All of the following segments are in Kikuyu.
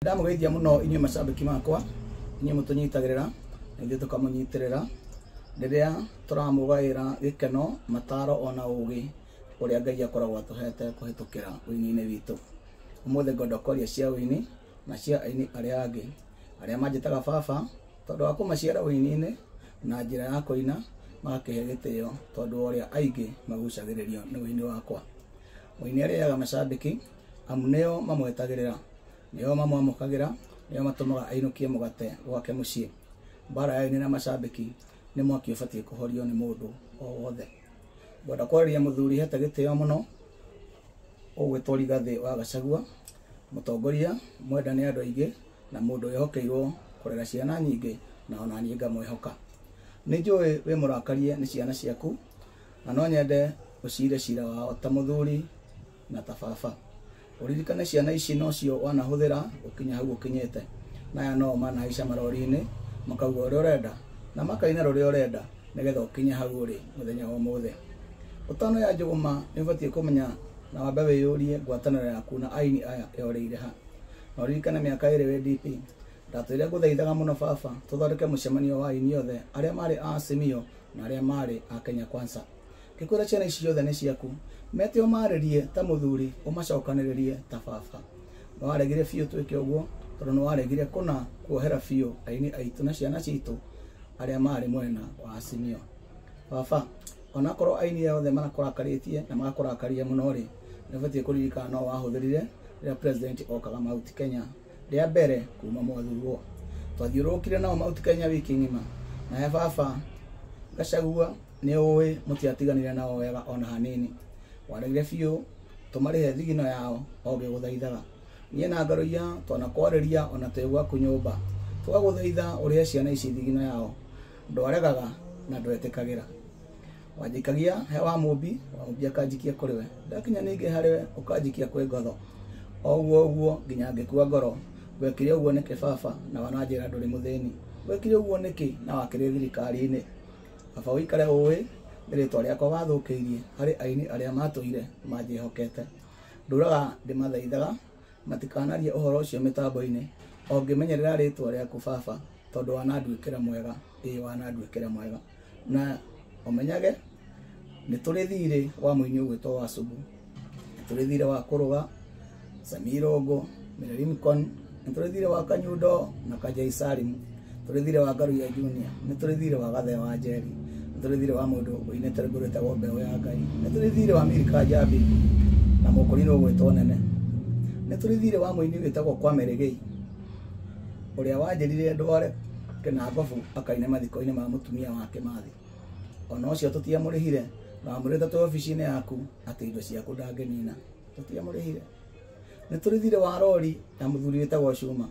Ndamũgeithia mũno inyuĩ macambĩki makwa, inyuĩ mũtũnyitagĩrĩra na ithuĩ tũkamũnyitĩrĩra rĩrĩa tũramũgaĩra gĩkeno, mataro ona ũgĩ ũrĩa Ngai akoragwo atũhete kũhĩtũkĩra ũini-inĩ witũ. Ũmũthĩ ngwenda kwaria cia ũini na cia aini arĩa angĩ arĩa manjĩtaga baba tondũ wa kũmaciara ũini-inĩ na njĩra ya kũina magakĩhe gĩtĩo tondũ wa ũrĩa aingĩ magucagĩrĩrio nĩ ũini wakwa. Mũini arĩaga macambĩki amu nĩo mamwetagĩrĩra, nĩo mamwamũkagĩra, nĩo matũmaga ainũkie mũgate gwake mũciĩ. Mbara ya aini na macambĩki nĩ mwaki ũbatiĩ kũhorio nĩ mũndũ o wothe. Ngwenda kwarĩria mũthuri hete gĩtĩo mũno ũgwĩtwo Rigathĩ wa Gachagua, mũtongoria mwenda nĩ andũ aingĩ na mũndũ wĩhokeirwo kũrera ciana nyingĩ na ona niĩ ngamwĩhoka. Nĩ njũĩ wĩ mũrakarie nĩ ciana ciaku na no nyende ũcire cira wao ta mũthuri na ta baba. Ũririkane ciana ici nocio wanahũthĩra gũkinya hau ũkinyĩte, na aya no manahaica marori-inĩ makauga ũrĩa ũrenda na makaina rũrĩa ũrenda nĩgetha ũkinye hau ũrĩ mũthenya wa ũmũthĩ. Ũtanoya njũgũma nĩ ũbatiĩ kũmenya na wambe wĩyũrie ngwatanĩro yaku na aini aya yorĩire ha. Na ũririkane mĩaka ĩrĩ wĩ DP ndatũire ngũthaithaga mũno baba tũthondeke mũcemanio wa aini othe arĩa marĩ a Azimio na arĩa marĩ a Kenya Kwanza. Ngĩkwĩra ciana ici ciothe nĩ ciaku, mete ũmarĩrie ta mũthuri ũmacokanĩrĩrie ta baba. Nĩ waregire biũ twĩke ũguo tondũ nĩ waregire kũna kuohera biũ aini aitũ na ciana citũ arĩa marĩ mwena wa Azimio. Baba, onakorwo aini othe marakũrakarĩtie na magakũrakaria mũno rĩ, nĩ ũbatiĩ kũririkana no wahũthĩrire rĩrĩa president okaga Mount Kenya rĩa mbere kuma mwathurwo. Twathiũrũrũkire nao Mount Kenya wiki ng'ima nawe baba Gachagua nĩ ũĩ mũtiatiganire nao wega ona hanini. Waregire biũ tũmarĩhe thigino yao o ngĩgũthaithaga. Niĩ na Ngaruiya twanakwarĩria ona twĩ gwaku nyũmba tũgagũthaitha ũrĩhe ciana ici thigino yao, ndwaregaga na ndwetĩkagĩra. Wanjikagia he wa Mũmbi, wa Mũmbi akanjikia kũrĩ we, ndakinya ningĩ harĩ we ũkanjikia kwĩ Ngotho, o ũguo ũguo nginya ngĩkua ngoro. Wekire ũguo nĩkĩ baba na wananjĩra ndũrĩ mũthĩni? Wekire ũguo nĩkĩ na wakĩrĩ thirikari-inĩ? Baba ũikare ũĩ nĩ rĩtwa rĩakwa wathũkĩirie harĩ aini arĩa matũire manjĩhokete. Ndũraga ndĩmathaithaga matikanarie ũhoro ũcio mĩtambo-inĩ o ngĩmenyerera rĩtwa rĩaku baba tondũ wananduĩkĩra mwega, ĩĩ wananduĩkĩra mwega. Na ũmenyage nĩ tũrĩ thirĩ wa mũini ũgwĩtwo Wacubu, nĩ tũrĩ thirĩ wa Kũrũga, Sammy Irũngũ, Mary Lincoln, nĩ tũrĩ thirĩ wa Kanyundo na Kajai Salim, tũrĩ thirĩ wa Ngaruiya Junior, nĩ tũrĩ thirĩ wa Gathee wa Njeri, nĩ tũrĩ thirĩ wa mũndũ ũinĩte rwĩmbo rwĩtagwo Mbeũ ya Ngai, nĩ tũrĩ thirĩ wa Milka Njambi na mũkũrinũ ũgwĩtwo Nene, nĩ tũrĩ thirĩ wa mũini wĩtagwo Kwame Rĩgĩi ũrĩa wanjĩrire ndware Kĩnangobu akaine mathiko-inĩ ma mũtumia wake Mathi. Ona ũcio tũtiamũrĩhire na wamwĩrĩte twĩ obici-inĩ yaku atĩ indo ciaku ndangĩnina, tũtiamũrĩhire. Nĩ tũrĩ thirĩ wa rori ya mũthuri wĩtagwo Cuma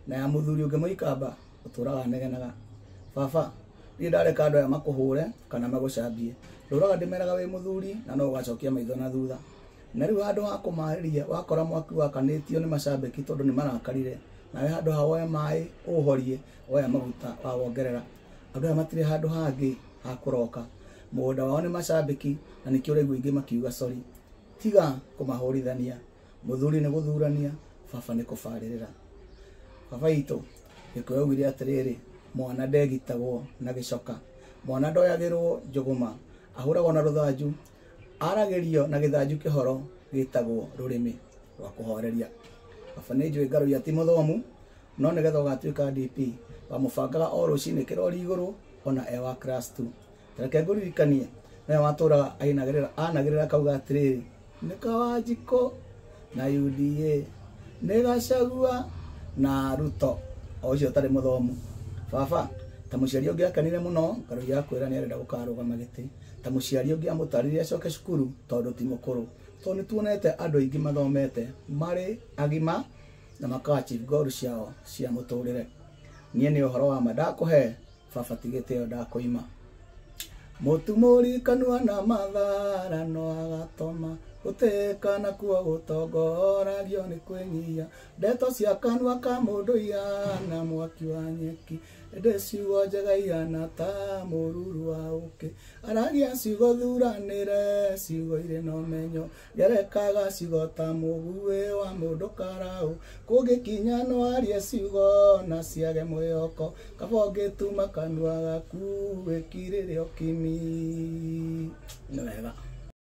na ya mũthuri ũngĩ Mũikamba ũtũraga anegenaga. Baba, niĩ ndareka andũ aya makũhũre kana magũcambie, ndũraga ndĩmeraga wĩ mũthuri na no ũgacokia maitho na thutha. Na rĩu handũ ha kũmarĩria wakora mwaki wakanĩtio nĩ macambĩki tondũ nĩ marakarire, nawe handũ ha woe maĩ ũhorie woya maguta wawongerera. Andũ aya matirĩ handũ hangĩ ha kũroka, mũgũnda wao nĩ macambĩki na nĩkĩo ũraigua aingĩ makiuga sorry. Tiga kũmahũrithania, mũthuri nĩ gũthurania, baba nĩ kũbarĩrĩra. Baba itũ Gĩkũyũ augire atĩrĩrĩ, mwana ndegitagwo na gĩcoka, mwana ndoyagĩrwo njũgũma, ahũragwo na rũthanju, aragĩrio na gĩthanju kĩhoro gĩtagwo rũrĩmĩ rwa kũhoreria. Baba nĩ njũĩ Ngaruiya ti mũthomu no nĩgetha ũgatuĩka DP wamũbangaga o rũcinĩ kĩrori igũrũ ona e wa class 2. Reke ngũririkanie nĩwe watũraga ainagĩrĩra anagĩrĩra akauga atĩrĩrĩ, nĩ Kawanjikũ na UDA, nĩ Gachagua na Ruto, o ũcio ũtarĩ mũthomu. Baba, ta mũciari ũngĩ akenire mũno Ngaruiya akwĩra nĩ arenda gũkarũgama gĩtĩ, ta mũciari ũngĩ amũtarire acoke cukuru tondũ ti mũkũrũ, tondũ nĩ tuonete andũ aingĩ mathomete marĩ agima na maka achieve goal ciao cia mũtũrĩre. Niĩ nĩ ũhoro wa ma ndakũhe baba ti gĩtĩo ndakũima. Mũtumũri kanua na mathara no agatoma Gũtĩĩka nakuo gũtongoragio nĩ kwĩnyihia. Ndeto cia kanua ka mũndũ ihana mwaki wa nyeki, ĩndĩ ciugo njega ihana ta mũruru wa ũũkĩ. Aragia ciugo thuranĩre, ciugo irĩ na ũmenyo, ngerekaga ciugo ta mũguĩ wa mũndũ karaũ. Kũngĩkinya no arie ciugo na ciage mwĩhoko, kaba ũngĩtuma kanua gaku wĩkirĩre ũkimi. Nĩ wega.